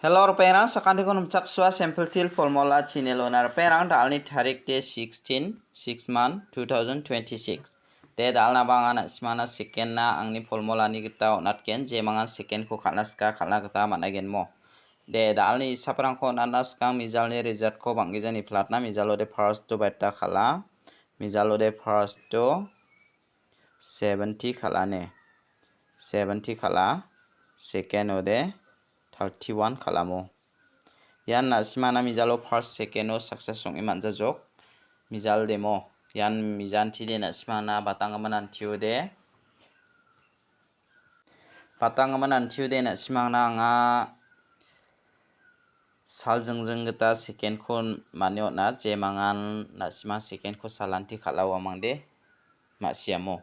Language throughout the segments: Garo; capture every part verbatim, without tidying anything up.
Hello, ripengrang, sakantikon nimchaksoa Sample Teer Formula channel-ona. Ripengrang, da·alni tarik de sixteen, six month, two thousand twenty-six. De, da·alna bang·a na·simangna second-na angni formula-ni gita on·atgen, jemangan second-ko kal·na sika kal·na gita man·agenmo. De, da·alni isaprangko on·atna skang mijalni result-ko bang·gijani platna, mijalo de first-o baita kal·a, mijalo de first-o seventy kal·ane. Seventy kal·a, second-o de thirty-one kal·amo. Ian na·simana mijalo first, second-o success ong·e man·jajok. Mijal demo. Ian mijanti de na·simana batanggimin antio de. Batanggimin antio de na·simangna anga sal jingjing gita second-ko mane on·a, jemangan na·simang second-ko salanti kal·a uamangde ma·siamo.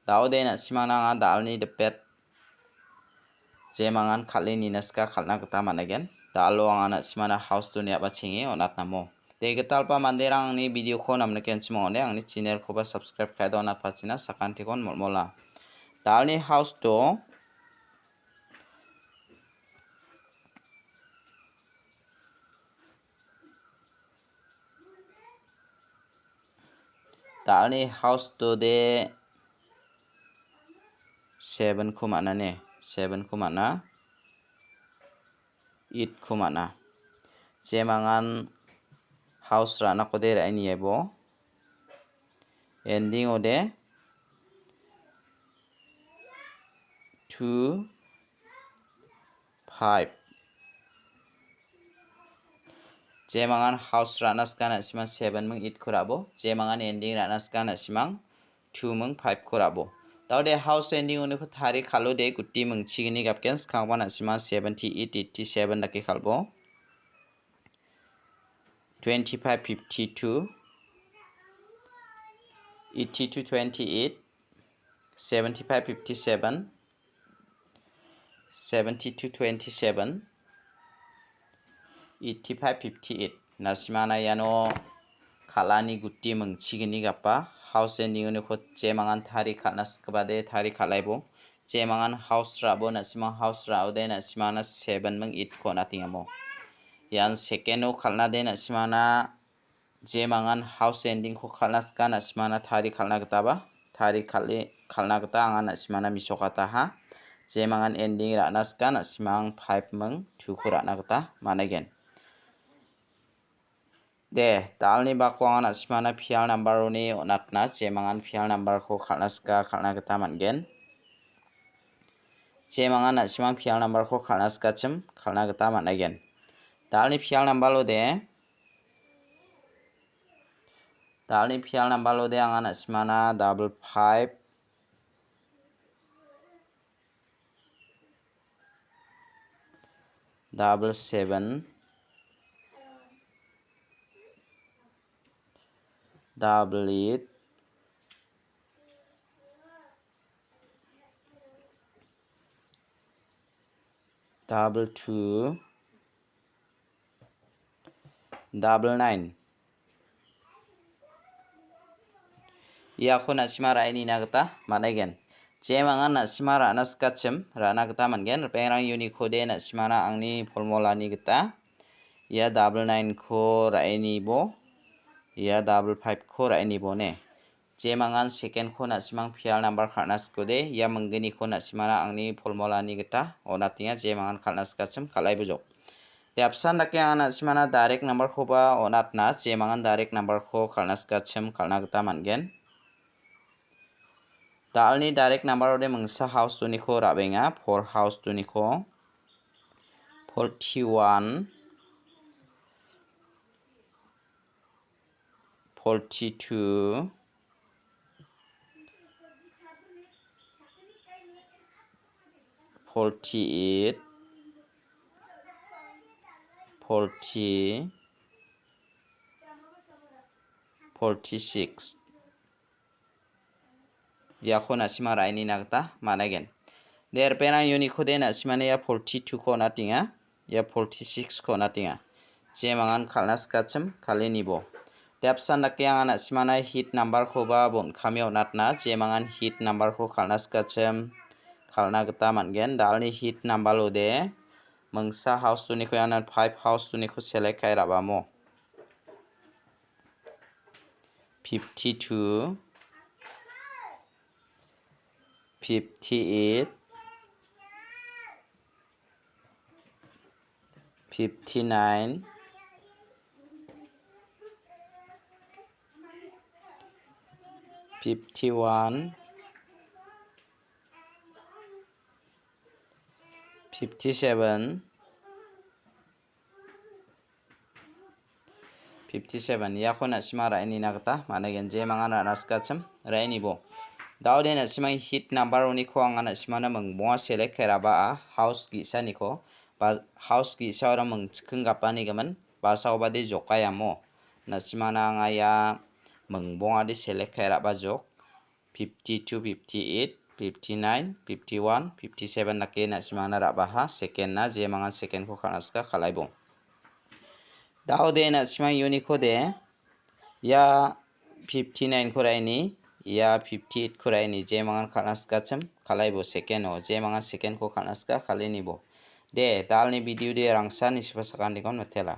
Da·ode na·simangna anga da·alni dipet jemangan kal·e nina sika kal·na gita man·aigen. Da·alo anga na·simana house-oni a·bachenge on·atnamo. De gitalpa manderang angni video-ko namnikenchim ong·ode, angni channel-koba subscribe ka·e donatpachina sakantikon molmola. Da·alni house-o Da·alni house-o de seven-ko man·a ne? Seven-ko man·a. Eight-ko man·a. Jemangan house ra·anakode ra·e niebo. Ending-o de two, five. Jemangan house ra·na sika na·simang seven ming eight-ko ra·bo. Jemangan ending ra·na sika na·simang two ming five-ko ra·bo. Da·ode house ending-oniko tari kal·ode guti mingchigni gapgen, skangba na·simang seventy-eight, eighty-seven dake kal·bo. Twenty-five, fifty-two, eighty-two, twenty-eight, seventy-five, fifty-seven, seventy-two, twenty-seven, eighty-five, fifty-eight. Na·simana iano kal·ani guti mingchigni gapa. House ending-oniko jemangan tari kal·na sikbade tari kal·aibo. Jemangan house ra·bo, na·simang house ra·ode, na·simana seven ming eight-ko on·atengamo. Ian second-o kal·nade, na·simana jemangan house ending-ko kal·na sika, na·simana tari kal·na gitaba, tari kal·e, kal·na gita anga na·simana misokataha. Jemangan ending ra·na sika, na·simang five ming two-ko ra·na gita man·aigen. De, da·alni bako anga na·simana pial number-oni on·atna, jemangan pial number-ko kal·na sika, kal·na gita man·gen. Jemangan na·simang pial number-ko kal·na sikachim, kal·na gita man·aigen. Da·alni pial number-o de, da·alni pial number-o de anga na·simana double five, double seven, double eight, double two, double nine. Iako na·sima ra·e nina gita man·aigen. Jemangan na·sima ra·na sikachim ra·na gita man·gen. Ripengrang uniko de na·simana angni formulani gita ia double nine-ko ra·e nibo, ia double five-ko ra·e nibo ne. Jemangan second-ko na·simang pial number kal·na sikode, ia mingginiko na·simana angni formulani gita on·atenga, jemangan kal·na sikachim kal·aibojok. De apsan dake anga na·simana direct number-koba on·atna, jemangan direct number-ko kal·na sikachim kal·na gita man·gen. Da·alni direct number-ode mingsa house doniko ra·benga, four house doniko. Forty-one, forty-two, forty-eight, forty, forty-six. Iako na·sima ra·e nina gita man·aigen. De ripengrang uniko de na·simani ia forty-two-ko on·atenga, ia forty-six-ko on·atenga. Jemangan kal·na sikachim kal·e nibo. De apsan dake anga na·simana hit number-koba bon·kame on·atna, jemangan hit number-ko kal·na sikachim kal·na gita man·gen. Da·alni hit number-ode Mingsa house two-niko iano five house two-niko select ka·e ra·bamo. Fifty-two, fifty-eight, fifty-nine, fifty-one, fifty-seven, fifty-seven, iako na·sima ra·e nina gita man·gen, jemangan ra·na sikachim ra·e nibo. Daode na·sima hit number-oniko anga na·simana mingbonga select ka·e ra·baa house ge·saniko, ba house ge·saora mingchiking gapanigimin basaobade jokaiamo. Na·simana anga ia mingbongade select ka·e ra·bajok. Fifty-two, fifty-eight, fifty-nine, fifty-one, fifty-seven dake na·simana ra·baha, second-na jemangan second-ko ka·na sika kalaibo. Daode na·sima uniko de, ia fifty-nine-ko ra·e ni, ia fifty-eight-ko ra·e ni, jemangan ka·na sikachim kalaibo second-o, jemangan second-ko ka·na sika kale nibo. De, dalni video de rangsa nisiba sakantikon matela.